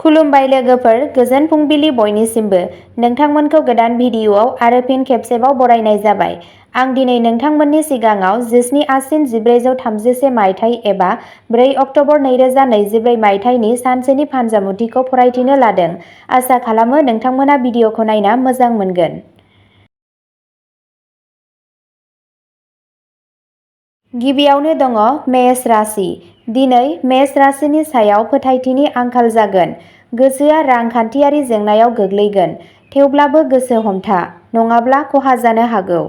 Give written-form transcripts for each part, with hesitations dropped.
खुलुमबाय लोगोफोर, गोजोन फुंबिलि बयनिसिमबो। नोंथांमोनखौ गोदान भिडिअ'आव आरो फिन खेबसेबाव बरायनाय जाबाय। आं दिनै नोंथांमोननि सिगाङाव 17 आसिन 1433 मायथाइ एबा 4 अक्ट'बर 2024 मायथाइनि सानसेनि फानजामुथिखौ फरायथिनो लादों। आसा खालामो नोंथांमोना भिडिअ'खौ नायना मोजां मोनगोन। गिबियावनो दङ मेष राशि। दिनै मेष राशिनि सायाव फोथायथिनि आंखाल जागोन। गोसोआ रांखान्थियारि जेंनायाव गोग्लैगोन। थेवब्लाबो गोसो हमथा, नङाब्ला खहा जानो हागौ।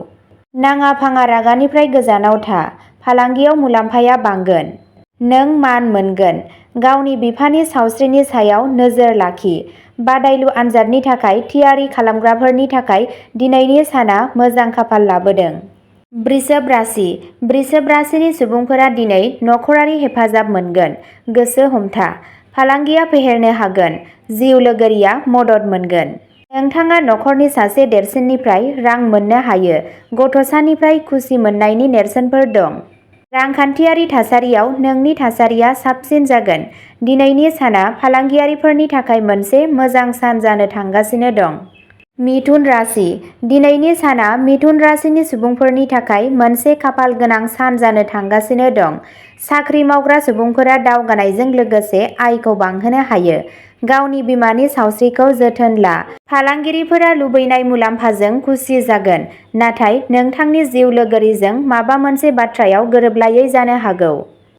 नाङा फाङा रागानिफ्राय गोजानाव था। फालांगियाव मुलाम्फाया बांगोन। नों मान मोनगोन। गावनि बिफानि सावस्रिनि सायाव नोजोर लाखि। बादायलु आनजादनि थाखाय थियारि खालामग्राफोरनि थाखाय दिनैनि साना मोजां खाफाल लाबोदों। वृषभ राशि। वृषभ राशिनि सुबुंफोरा दिनै नखरारि हेफाजाब मोनगोन। गोसो हमथा। फालांगिया फेहेरनो हागोन। जिउ लोगोरिया मदद मोनगोन। नोंथाङा नखरनि सासे देरसिननिफ्राय रां मोननो हायो। गथ'सानिफ्राय खुसि मोननायनि नेरसोनफोर दं। रांखान्थियारि थासारियाव नोंनि थासारिया साबसिन जागोन। दिनैनि साना फालांगियारिफोरनि थाखाय मोनसे मोजां सान जानो थांगासिनो दं। मिथुन राशि। दिनैनि साना मिथुन राशिनि सुबुंफोरनि थाखाय मोनसे खाफाल गोनां सान जानो थांगासिनो दं। साख्रि मावग्रा सुबुंफोरा दावगानायजों लोगोसे आयखौ बांहोनो हायो। गावनि बिमानि सावस्रिखौ जोथोन ला। फालांगिरिफोरा लुबैनाय मुलाम्फाजों खुसि जागोन, नाथाय नोंथांनि जिउ लोगोरिजों माबा मोनसे बाथ्रायाव गोरोबलायै जानो हागौ।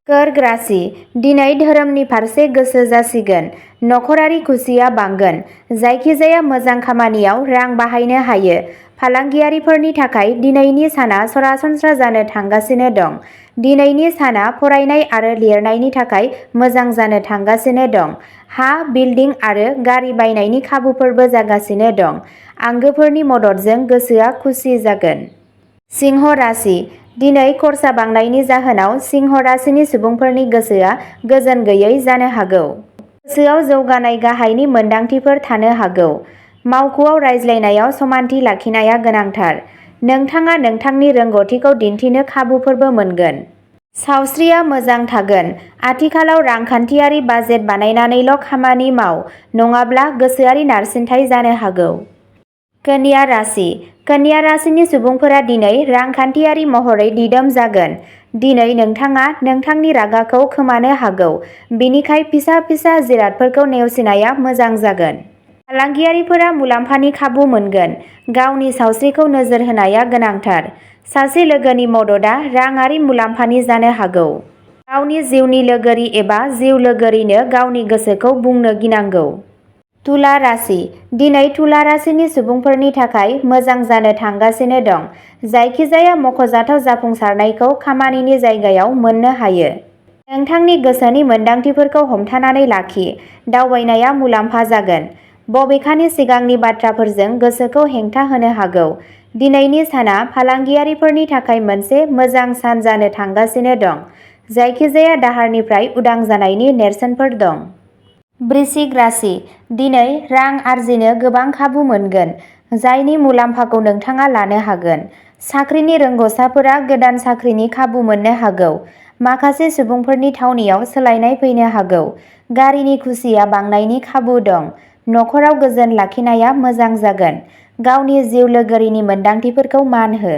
कर्क राशि। दिनै धोरोमनि फारसे गोसो जासिगोन। नखरारि खुसिया बांगोन। जायखिजाया मोजां खामानियाव रां बाहायनो हायो। फालांगियारिफोरनि थाखाय दिनैनि साना सरासनस्रा जानो थांगासिनो दं। दिनैनि साना फरायनाय आरो लिरनायनि थाखाय मोजां जानो थांगासिनो दं। हा, बिल्डिं आरो गारि बायनायनि खाबुफोरबो जागासिनो दं। आंगोफोरनि मददजों गोसोआ खुसि जागोन। सिंह राशि। दिनै खरसा बांनायनि जाहोनाव सिंह राशिनि सुबुंफोरनि गोसोआ गोजोन गैयै जानो हागौ। गोसोआव जौगानाय गाहायनि मोनदांथिफोर थानो हागौ। मावख'आव रायज्लायनायाव समानथि लाखिनाया गोनांथार। नोंथाङा नोंथांनि रोंग'थिखौ दिन्थिनो खाबुफोरबो मोनगोन। सावस्रिया मोजां थागोन। आथिखालाव रांखान्थियारि बाजेट बानायनानैल' खामानि माव, नङाब्ला गोसोआरि नारसिनथाय जानो हागौ। कन्या राशि। कन्या राशिनि सुबुंफोरा दिनै रांखान्थियारि महरै दिदोम जागोन। दिनै नोंथाङा नोंथांनि रागाखौ खोमानो हागौ, बेनिखाय फिसा फिसा जिरादफोरखौ नेवसिनाया मोजां जागोन। फालांगियारिफोरा मुलाम्फानि खाबु मोनगोन। गावनि सावस्रिखौ नोजोर होनाया गोनांथार। सासे लोगोनि मददआ राङारि मुलाम्फानि जानो हागौ। गावनि जिउनि लोगोरि एबा जिउ लोगोरिनो गावनि गोसोखौ बुंनो गिनांगौ। तुला राशि। दिनै तुला राशिनि सुबुंफोरनि थाखाय मोजां जानो थांगासिनो दं। जायखिजाया मख'जाथाव जाफुंसारनायखौ खामानिनि जायगायाव मोननो हायो। नोंथांनि गोसोनि मोनदांथिफोरखौ हमथानानै लाखि। दावबायनाया मुलाम्फा जागोन। बबेखानि सिगांनि बाथ्राफोरजों गोसोखौ हेंथा होनो हागौ। दिनैनि साना फालांगियारिफोरनि थाखाय मोनसे मोजां सान जानो थांगासिनो दं। जायखिजाया दाहारनिफ्राय उदां जानायनि नेरसोनफोर दं। वृश्चिक राशि। दिनै रां आर्जिनो गोबां खाबु मोनगोन, जायनि मुलाम्फाखौ नोंथाङा लानो हागोन। साख्रिनि रोंग'साफोरा गोदान साख्रिनि खाबु मोननो हागौ। माखासे सुबुंफोरनि थावनियाव सोलायनाय फैनो हागौ। गारिनि खुसिया बांनायनि खाबु दं। नखराव गोजोन लाखिनाया मोजां जागोन। गावनि जिउ लोगोरिनि मोनदांथिफोरखौ मान हो।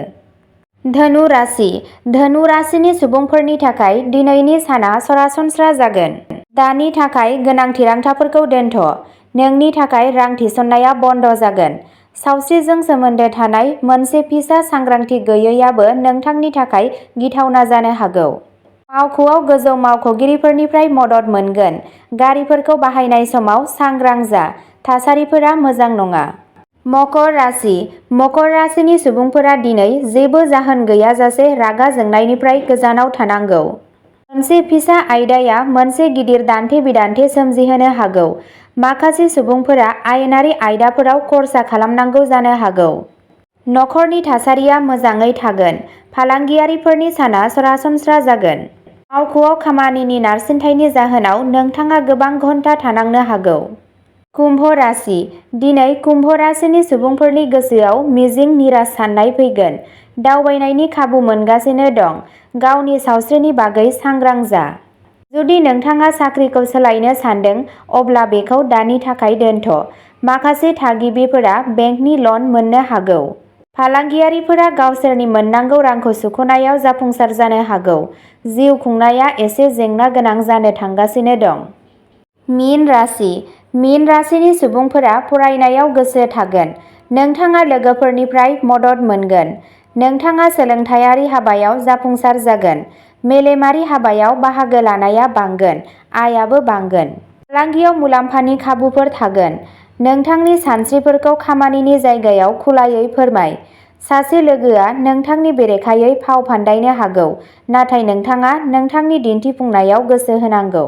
धनु राशि। धनु राशिनि सुबुंफोरनि थाखाय दिनैनि साना सरासनस्रा जागोन। दानि थाखाय गोनां थिरांथाफोरखौ दोनथ'। नोंनि थाखाय रां थिसननाया बन्द जागोन। सावस्रिजों सोमोन्दो थानाय मोनसे फिसा सांग्रांथि गैयैआबो नोंथांनि थाखाय गिथावना जानो हागौ। मावख'आव गोजौ मावख'गिरिफोरनिफ्राय मदद मोनगोन। गारिफोरखौ बाहायनाय समाव सांग्रां जा। थासारिफोरा मोजां नङा। मकर राशि। मकर राशिनि सुबुंफोरा दिनै जेबो जाहोन गैयाजासे रागा जोंनायनिफ्राय गोजानाव थानांगौ। मोनसे फिसा आयदाया मोनसे गिदिर दान्थे-बिदान्थे सोमजिहोनो हागौ। माखासे सुबुंफोरा आयेनारि आयदाफोराव खर्सा खालामनांगौ जानो हागौ। नखरनि थासारिया मोजाङै थागोन। फालांगियारिफोरनि साना सरासनस्रा जागोन। मावख'आव खामानिनि नारसिनथायनि जाहोनाव नोंथाङा गोबां घन्टा थानांनो हागौ। कुम्भ राशि। दिनै कुम्भ राशिनि सुबुंफोरनि गोसोआव मिजिं निराश साननाय फैगोन। दावबायनायनि खाबु मोनगासिनो दं। गावनि सावस्रिनि बागै सांग्रां जा। जुदि नोंथाङा साख्रिखौ सोलायनो सानदों अब्ला बेखौ दानि थाखाय दोनथ'। माखासे थागिबिफोरा बेंकनि लन मोननो हागौ। फालांगियारिफोरा गावसोरनि मोननांगौ रांखौ सुख'नायाव जाफुंसार जानो हागौ। जिउ खुंनाया एसे जेंना गोनां जानो थांगासिनो दं। मीन राशि। मीन राशिनि सुबुंफोरा फरायनायाव गोसो थागोन। नोंथाङा लोगोफोरनिफ्राय मदद मोनगोन। नोंथाङा सोलोंथायारि हाबायाव जाफुंसार जागोन। मेलेमारि हाबायाव बाहागो लानाया बांगोन, आयआबो बांगोन। फालांगियाव मुलाम्फानि खाबुफोर थागोन। नोंथांनि सानस्रिफोरखौ खामानिनि जायगायाव खुलायै फोरमाय। सासे लोगोआ नोंथांनि बेरेखायै फाव फान्दायनो हागौ, नाथाय नोंथाङा नोंथांनि दिन्थिफुंनायाव गोसो होनांगौ।